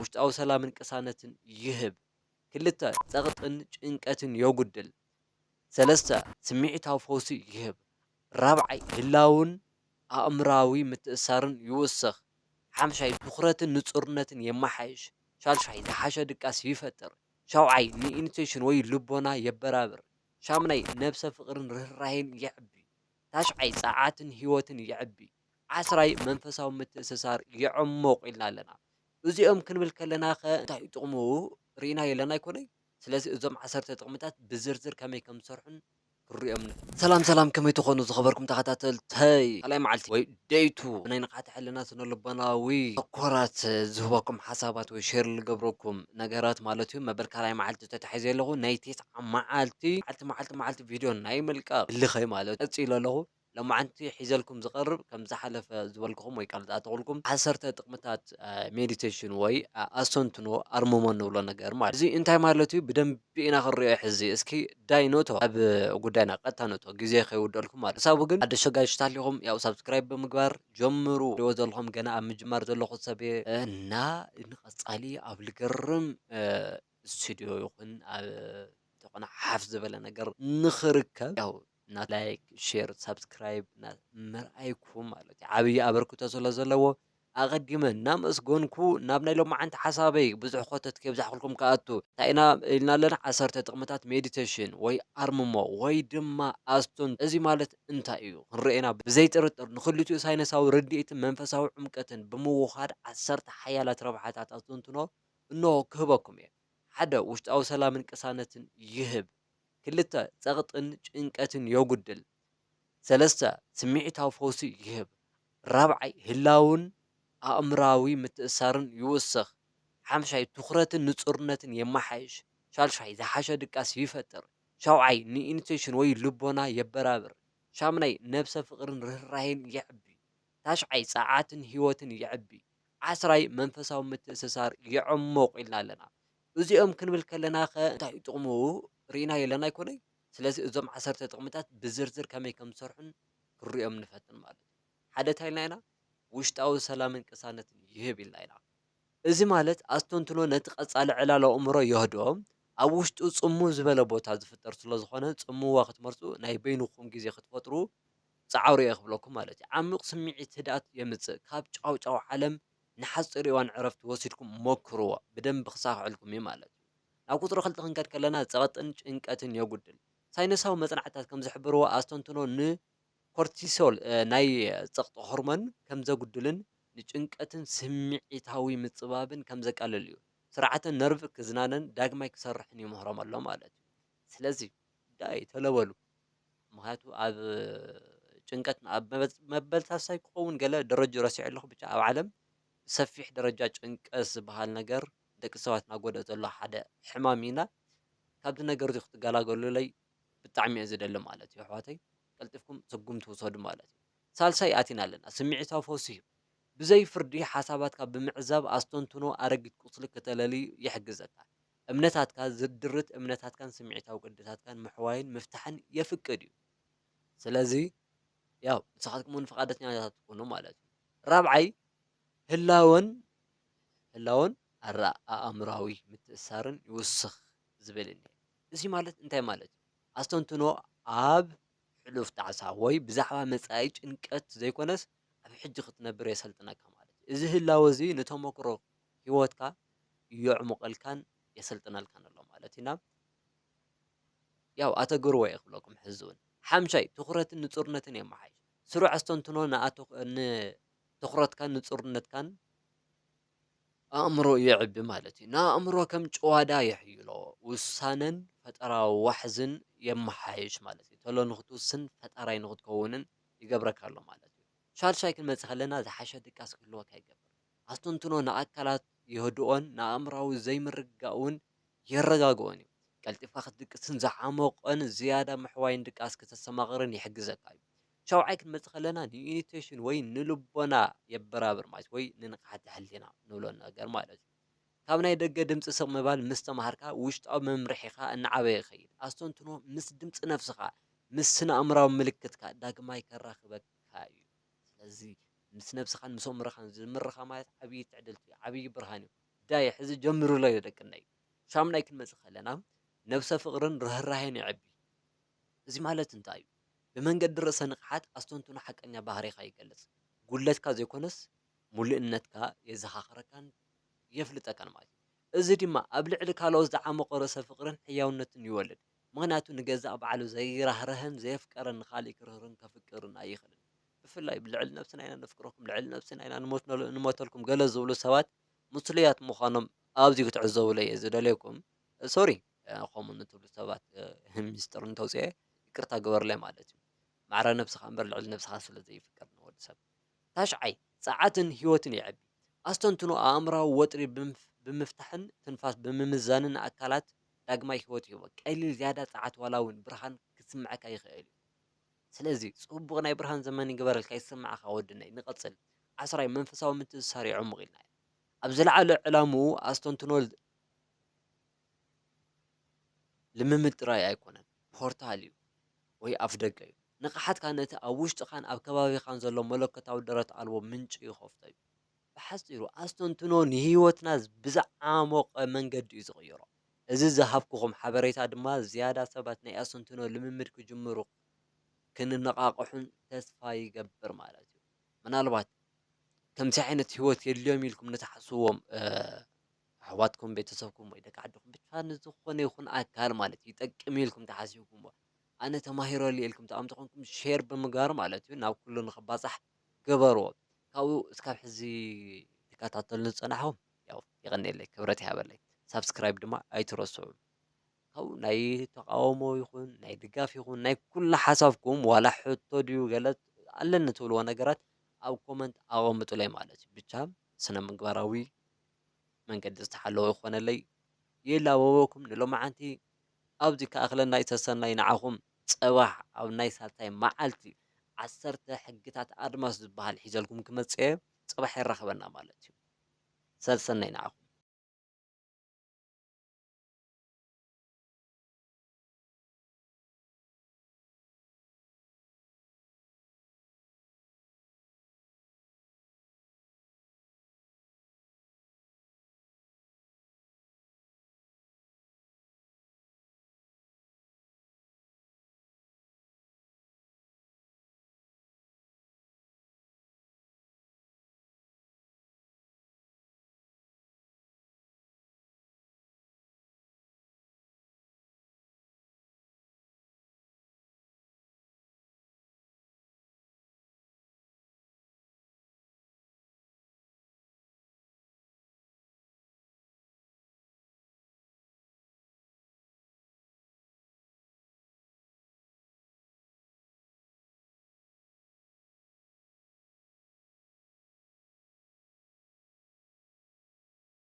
ውሽጣዊ ሰላምን ቅሳነትን ይህብ። ክልተ፣ ጸቕጥን ጭንቀትን የጉድል። ሰለስተ፣ ስምዒታዊ ፈውሲ ይህብ። ራብዓይ፣ ህላውን ኣእምራዊ ምትእሳርን ይውስኽ። ሓምሻይ፣ ትኹረትን ንጹርነትን የመሓይሽ። ሻልሻይ፣ ዝሓሸ ድቃስ ይፈጥር። ሻውዓይ፣ ንኢንቴንሽን ወይ ልቦና የበራብር። ሻምናይ፣ ነብሰ ፍቕርን ርህራሄን የዕቢ። ታሽዓይ፣ ጸዓትን ህይወትን የዕቢ። ዓስራይ፣ መንፈሳዊ ምትእስሳር የዕሙቕ ኢልና ኣለና። እዚኦም ክንብል ከለና ከ እንታይ እዩ ጥቕሙ? ርኢና የለና ኣይኮነይ? ስለዚ እዞም ዓሰርተ ጥቕምታት ብዝርዝር ከመይ ከም ዝሰርሑን ክንሪኦም ንኽእል። ሰላም ሰላም፣ ከመይ ትኾኑ ዝኸበርኩም ተኸታተልተይ? ካልኣይ መዓልቲ ወይ ደይቱ ናይ ንቕሓተ ሕልና ስነ ልቦናዊ ተኮራት ዝህበኩም ሓሳባት ወይ ሼር ዝገብረኩም ነገራት ማለት እዩ። መበል ካልኣይ መዓልቲ ተታሒዘ ኣለኹ። ናይ ቴስዓ መዓልቲ መዓልቲ መዓልቲ መዓልቲ ቪድዮ ናይ ምልቃቕ እልኸይ ማለት ቀፂለ ኣለኹ። ሎማዓንቲ ሒዘልኩም ዝቐርብ ከም ዝሓለፈ ዝበልኩኹም ወይ ቃል ዝኣተኹልኩም ዓሰርተ ጥቕምታት ሜዲቴሽን ወይ ኣስተንትኖ ኣርምሞ ንብሎ ነገር ማለት እዚ እንታይ ማለት እዩ? ብደንቢ ኢና ክንሪኦ ሕዚ። እስኪ ዳይ ኖቶ ኣብ ጉዳይና ቀጥታ ኖቶ ግዜ ከይውደልኩም ማለት ሳቡ ግን ኣደሸጋጅ ታሊኹም ያው ሳብስክራይብ ብምግባር ጀምሩ። ሪዎ ዘለኹም ገና ኣብ ምጅማር ዘለኹ ሰብ እና ንቐጻሊ ኣብ ልገርም ስቱዲዮ ይኹን ኣብ ዝኾነ ሓፍ ዝበለ ነገር ንኽርከብ ያው እና ላይክ፣ ሼር፣ ሳብስክራይብ እና ምርኣይኩም ማለት እዩ። ዓብዪ ኣበርክቶ ስለ ዘለዎ ኣቐዲመ እናመስገንኩ ናብ ናይ ሎማዓንቲ ሓሳበይ ብዙሕ ኮተት ከየብዛሕኩልኩም ክኣቱ እንታይ ኢና ኢልና ኣለና? ዓሰርተ ጥቕምታት ሜዲቴሽን ወይ ኣርምሞ ወይ ድማ ኣስቱን እዚ ማለት እንታይ እዩ? ክንርኤና ብዘይ ጥርጥር ንኽልቲኡ ሳይነሳዊ ርድኢትን መንፈሳዊ ዕምቀትን ብምውኻድ ዓሰርተ ሓያላት ረብሓታት ኣስተንትኖ እንሆ ክህበኩም እየ። ሓደ ውሽጣዊ ሰላምን ቅሳነትን ይህብ። ክልተ ጸቕጥን ጭንቀትን የጉድል። ሰለስተ ስምዒታዊ ፈውሲ ይህብ። ራብዓይ ህላውን ኣእምራዊ ምትእሳርን ይውስኽ። ሓምሻይ ትኹረትን ንጹርነትን የመሓይሽ። ሻልሻይ ዝሓሸ ድቃስ ይፈጥር። ሻውዓይ ንኢንቴንሽን ወይ ልቦና የበራብር። ሻምናይ ነብሰ ፍቕርን ርህራሄን የዕቢ። ታሽዓይ ጸዓትን ህይወትን የዕቢ። ዓስራይ መንፈሳዊ ምትእስሳር የዕሙቕ ኢልና ኣለና። እዚኦም ክንብል ከለና ከ እንታይ እዩ ጥቕሙ? ርኢና የለና ኣይኮነይ? ስለዚ እዞም ዓሰርተ ጥቕምታት ብዝርዝር ከመይ ከም ዝሰርሑን ክንሪኦም ንፈትን ማለት እዩ። ሓደ እንታይ ኢልና ኢና? ውሽጣዊ ሰላምን ቅሳነትን ይህብ ኢልና ኢና። እዚ ማለት ኣስተንትኖ ነቲ ቀጻሊ ዕላል ኣእምሮ የህድኦ፣ ኣብ ውሽጡ ጽምው ዝበለ ቦታ ዝፍጠር ስለ ዝኾነ ጽምዋ ክትመርጹ ናይ በይንኹም ግዜ ክትፈጥሩ ጻዕሩ እየ ክብለኩም ማለት እዩ። ዓሚቕ ስምዒት ህድኣት የምጽእ። ካብ ጫውጫው ዓለም ንሓጺር እዋን ዕረፍቲ ወሲድኩም ሞክርዎ። ብደንቢ ክሳኽዐልኩም እዩ ማለት እዩ። ናብ ቁጽሪ ክልተ ክንከድ ከለና ጸቕጥን ጭንቀትን የጉድል። ሳይንሳዊ መጽናዕትታት ከም ዝሕብርዎ ኣስተንትኖ ንኮርቲሶል ናይ ጸቕጢ ሆርሞን ከም ዘጉድልን ንጭንቀትን ስምዒታዊ ምጽባብን ከም ዘቃልል እዩ። ስርዓተ ነርቭ ክዝናነን ዳግማይ ክሰርሕን ይምህሮም ኣሎ ማለት እዩ። ስለዚ ዳይ ተለበሉ። ምኽንያቱ ኣብ ጭንቀት ኣብ መበልታሳይ ክኸውን ገለ ደረጅ ረሲዑ ኣለኹ ብቻ ኣብ ዓለም ብሰፊሕ ደረጃ ጭንቀት ዝበሃል ነገር ደቂ ሰባት እናጎደእ ዘሎ ሓደ ሕማም ኢና። ካብዚ ነገር እዚ ክትገላገሉለይ ብጣዕሚ እየ ዝደሊ ማለት እዩ ኣሕዋተይ። ቀልጢፍኩም ስጉምቲ ውሰዱ ማለት እዩ። ሳልሳይ ኣቲና ኣለና ስምዒታዊ ፈውሲ እዩ። ብዘይ ፍርዲ ሓሳባትካ ብምዕዛብ ኣስተንትኖ ኣረጊት ቁስሊ ክተለሊ ይሕግዘካ። እምነታትካ ዝድርት እምነታትካን ስምዒታዊ ቅድታትካን ምሕዋይን ምፍታሕን የፍቅድ እዩ። ስለዚ ያው ንስኻትኩም እውን ፍቓደኛታት ትኾኑ ማለት እዩ። ራብዓይ ህላወን ህላወን ኣራ ኣእምራዊ ምትእሳርን ይውስኽ ዝብል እኒ እዚ ማለት እንታይ ማለት እዩ? ኣስተንትኖ ኣብ ሕሉፍ ጣዕሳ ወይ ብዛዕባ መጻኢ ጭንቀት ዘይኮነስ ኣብ ሕጂ ክትነብር የሰልጥነካ ማለት እዩ። እዚ ህላወ እዚ ንተመክሮ ህይወትካ የዕሙቐልካን የሰልጥነልካን ኣሎ ማለት ኢና። ያው ኣተግርዎ እየ ክብለኩም ሕዚ እውን ሓምሻይ ትኹረትን ንጹርነትን የመሓይሽ። ስሩዕ ኣስተንትኖ ንትኹረትካን ንጹርነትካን ኣእምሮ የዕቢ ማለት እዩ። ንኣእምሮ ከም ጭዋዳ የሕይሎ፣ ውሳነን ፈጠራዊ ዋሕዝን የመሓይሽ ማለት እዩ። ተሎ ንክትውስን ፈጣራይ ንክትከውንን ይገብረካ ኣሎ ማለት እዩ። ሻልሻይ ክንመጽእ ከለና ዝሓሸ ድቃስ ክህልወካ ይገብር። ኣስተንትኖ ንኣካላት የህድኦን ንኣእምራዊ ዘይምርግጋእ እውን የረጋግኦን እዩ። ቀልጢፍካ ክትድቅስን ዝዓመቖን ዝያዳ ምሕዋይን ድቃስ ክተስተማቕርን ይሕግዘካ እዩ። ሻውዓይ ክንመጽእ ከለና ንኢኒቴሽን ወይ ንልቦና የበራብር ማለት ወይ ንንቕሓተ ሕሊና ንብሎ ነገር ማለት እዩ። ካብ ናይ ደገ ድምፂ ስቕ ምባል ምስ ተማሃርካ ውሽጣዊ መምርሒኻ እናዓበየ ይኸይድ። ኣስተንትኖ ምስ ድምፂ ነፍስኻ ምስ ስነ ኣእምራዊ ምልክትካ ዳግማይ ከራኽበካ እዩ። ስለዚ ምስ ነብስኻን ምስ ኣእምሮኻን ዝምርኻ ማለት ዓብዪ ትዕድልቲ እዩ፣ ዓብዪ ብርሃን እዩ። ዳይ ሕዚ ጀምሩለይ ደቅነይ። ሻምናይ ክንመጽእ ከለና ነብሰ ፍቕርን ርህራሄን የዕቢ። እዚ ማለት እንታይ እዩ? ብመንገዲ ርእሰ ንቕሓት ኣስተንትኖ ሓቀኛ ባህሪኻ ይገልጽ። ጉድለትካ ዘይኮነስ ሙሉእነትካ የዘኻኽረካን የፍልጠካን ማለት እዩ። እዚ ድማ ኣብ ልዕሊ ካልኦት ዝዓመቖ ርእሰ ፍቕርን ሕያውነትን ይወልድ። ምኽንያቱ ንገዛእ ባዕሉ ዘይራህረህን ዘየፍቀረን ንኻልእ ክርህርን ከፍቅርን ኣይኽእልን። ብፍላይ ልዕሊ ነብስና ኢና ነፍቅረኩም፣ ልዕሊ ነብስና ኢና ንሞትነሉ-፣ ንሞተልኩም ገለ ዝብሉ ሰባት ምስሉያት ምዃኖም ኣብዚ ክትዕዘቡለይ እየ ዝደልየኩም። ሶሪ፣ ከምኡ ንትብሉ ሰባት፣ ሚስጥር እንተውፅኤ ይቅርታ ግበርለይ ማለት እዩ። ማዕረ ነብስኻ እምበር ልዕሊ ነብስኻ ስለ ዘይፍቀር ንወዲ ሰብ። ታሽዓይ፣ ጸዓትን ህይወትን የዕቢ። ኣስተንትኖ ኣእምራዊ ወጥሪ ብምፍ-፣ ብምፍታሕን ትንፋስ ብምምዛንን ንኣካላት ዳግማይ ህይወት ይህቦ። ቀሊል ዝያዳ ጸዓት ዋላ እውን ብርሃን ክስምዐካ ይኽእል እዩ። ስለዚ ጽቡቕ ናይ ብርሃን ዘመን ይግበረልካ ይስምዓኻ ወድነይ። ንቐጽል። ዓስራይ፣ መንፈሳዊ ምትእስሳር የዕሙቕ ኢልና ኢና። ኣብ ዝለዓለ ዕላምኡ ኣስተንትኖ ልምምድ ጥራይ ኣይኮነን፣ ፖርታል እዩ ወይ ኣፍደገ እዩ። ንቕሓትካ ነቲ ኣብ ውሽጥኻን ኣብ ከባቢኻን ዘሎ መለኮታዊ ደረት ኣልቦ ምንጪ ይኸፍቶ እዩ። ብሓጺሩ ኣስተንትኖ ንህይወትና ብዝዓሞቐ መንገዲ እዩ ዝቕይሮ። እዚ ዝሃብኩኹም ሓበሬታ ድማ ዝያዳ ሰባት ናይ ኣስተንትኖ ልምምድ ክጅምሩ ክንነቓቕሑን ተስፋ ይገብር ማለት እዩ። ምናልባት ከምዚ ዓይነት ህይወት የድልዮም ኢልኩም ንትሓስብዎም፣ እ፣ ኣሕዋትኩም፣ ቤተሰብኩም ወይ ደቂ ዓድኹም ብቻ ንዝኾነ ይኹን ኣካል ማለት እዩ ይጠቅም ኢልኩም ተሓሲብኩምዎ ኣነ ተማሂረሉ ኢልኩም ተቐምቲ ኮንኩም ሼር ብምግባር ማለት እዩ ናብ ኩሉ ንኽባጻሕ ግበርዎ። ካብኡ እስካብ ሕዚ ትከታተሉ ዝጸናሕኩም ያው የቐንየለይ፣ ክብረት ይሃበለይ። ሳብስክራይብ ድማ ኣይትረስዑ። ካብኡ ናይ ተቃውሞ ይኹን ናይ ድጋፍ ይኹን ናይ ኩሉ ሓሳብኩም ዋላ ሕቶ ድዩ ገለ ኣለኒ ትብልዎ ነገራት ኣብ ኮመንት ኣቐምጡለይ ማለት እዩ። ብቻ ስነ ምግባራዊ መንገዲ ዝተሓለወ ይኾነለይ። ይላበበኩም ንሎማዓንቲ ኣብዚ ክኣኽለና እዩ። ሰሰናይ ንዓኹም። ጽባሕ ኣብ ናይ ሳልሳይ መዓልቲ ዓሰርተ ሕግታት ኣድማስ ዝበሃል ሒዘልኩም ክመጽእ እየ። ጽባሕ የራኽበና ማለት እዩ። ሰሰናይ ንዓኹም።